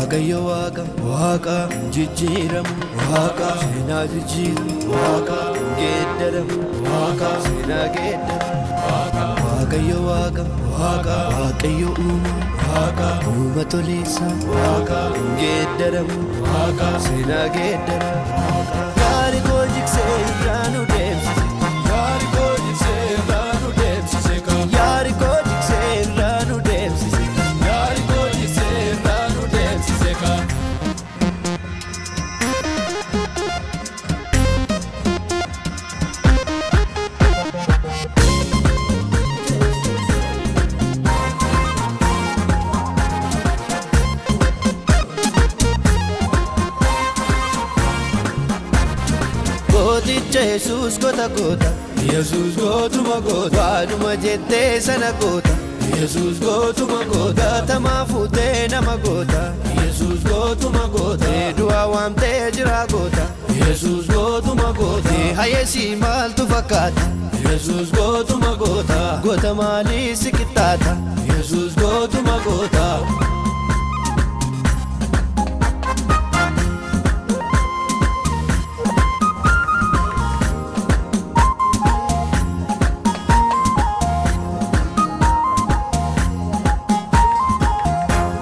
Waaqayyo waaqa waaqa jijjiiramu waaqa seenaa jijjiiru waaqa geeddaramu waaqa seenaa geeddaramu Waaqayyo waaqa waaqa Waaqayyo uuma waaqa uuma toleessa waaqa geeddaramu waaqa seenaa geeddaramu Yaari koo jigsee irraa nu deemsise Yaari koo jigsee irraa nu deemsise Yaari koo jigsee irraa nu deemsise Yaari koo jigsee irraa nu deemsise. Gooticha Yesuus goota goota Yesuus gootuma goota waanuma jettee sana goota Yesuus gootuma goota gaatamaa fuutee nama goota Yesuus gootuma goota du'aa waamtee jira goota Yesuus gootuma goota hayeesii maaltu fakkaata Yesuus gootuma goota goota maalii si qixxaata Yesuus gootuma goota.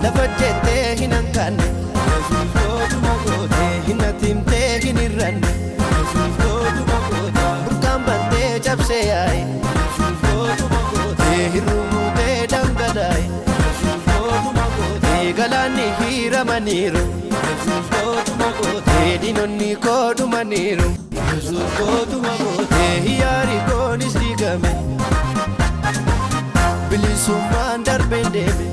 Lafa jettee hin hanqanne Yesuus gootuma goota hin atimtee hin hir'anne Yesuus gootuma goota burqaan bantee cabsee yaa'i Yesuus gootuma goota hir'uutee dhangala'e Yesuus gootuma goota galaanni hiiramaniiru Yesuus gootuma goota diinonni koo dhumaniiru Yesuus gootuma goota hiyyaari koonis diigame bilisummaan darbeen deeme.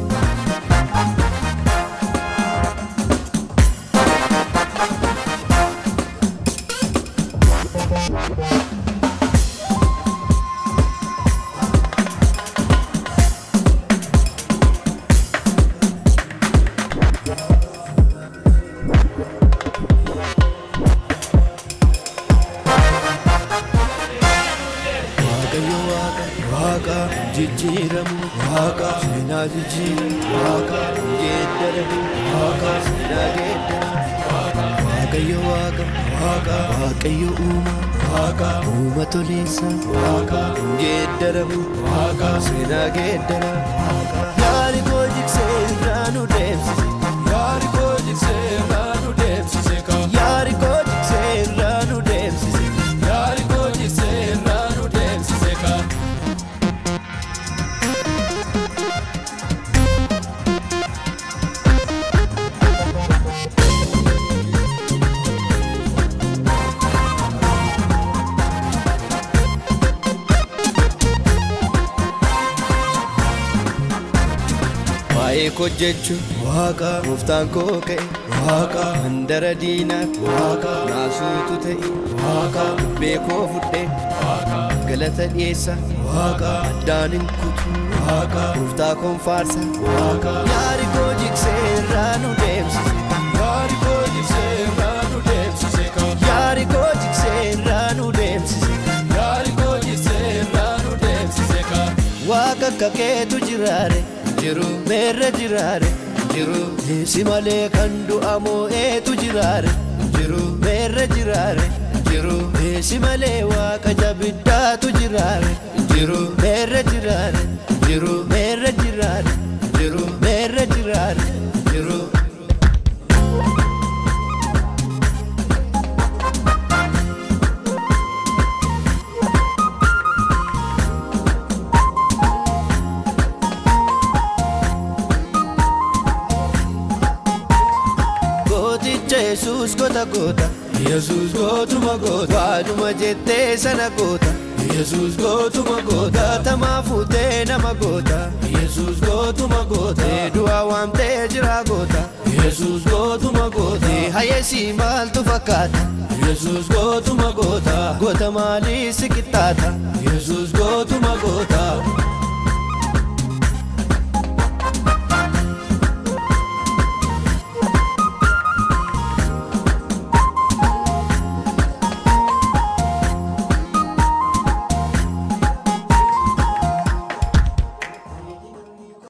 Waaqayyo waaqa waaqa jijjiiramu waaqa seenaa jijjiiru waaqa geeddaramu waaqa seenaa geeddaramu Waaqayyo waaqa waaqa Waaqayyo uuma waaqa uuma toleessa waaqa geeddaramu waaqa seenaa geeddaramu Yaari koo jigsee irraa nu deemsise Yaari koo jigsee irraa nu deemsise Yaari koo jigsee irraa nu deemsise Yaari koo jigsee irraa nu deemsise. Waa'ee koo jechuun waaqa gooftaan koo ka'e waaqa mandara diinaatti waaqa naasuutu ta'e waaqa dubbee koo fudhee galata dhiyeessa waaqa addaan hin kutu waaqa gooftaa koon faarsa waaqa yaari koo jigsee irraa nu deemsise Yaari koo jigsee irraa nu deemsise yaari koo jigsee irraa nu deemsise Yaari koo jigsee irraa nu deemsise. Waaqa akka keetu jiraare jiru meerre jiraare jiru si malee kan du'a moo'eetu jiraare jiru meerre jiraare jiru si malee waaqa jabiddaatu jiraare jiru meerre jiraare jiru meerre jiraare jiru meerre jiraare jiru. Gooticha Yesuus goota goota Yesuus gootuma goota waanuma jettee sana goota Yesuus gootuma goota gaatamaa fuutee nama goota Yesuus gootuma goota du'aa waamtee jira goota Yesuus gootuma goota hayeesii maaltu fakkaata Yesuus gootuma goota goota maalii si qixxaata Yesuus gootuma goota.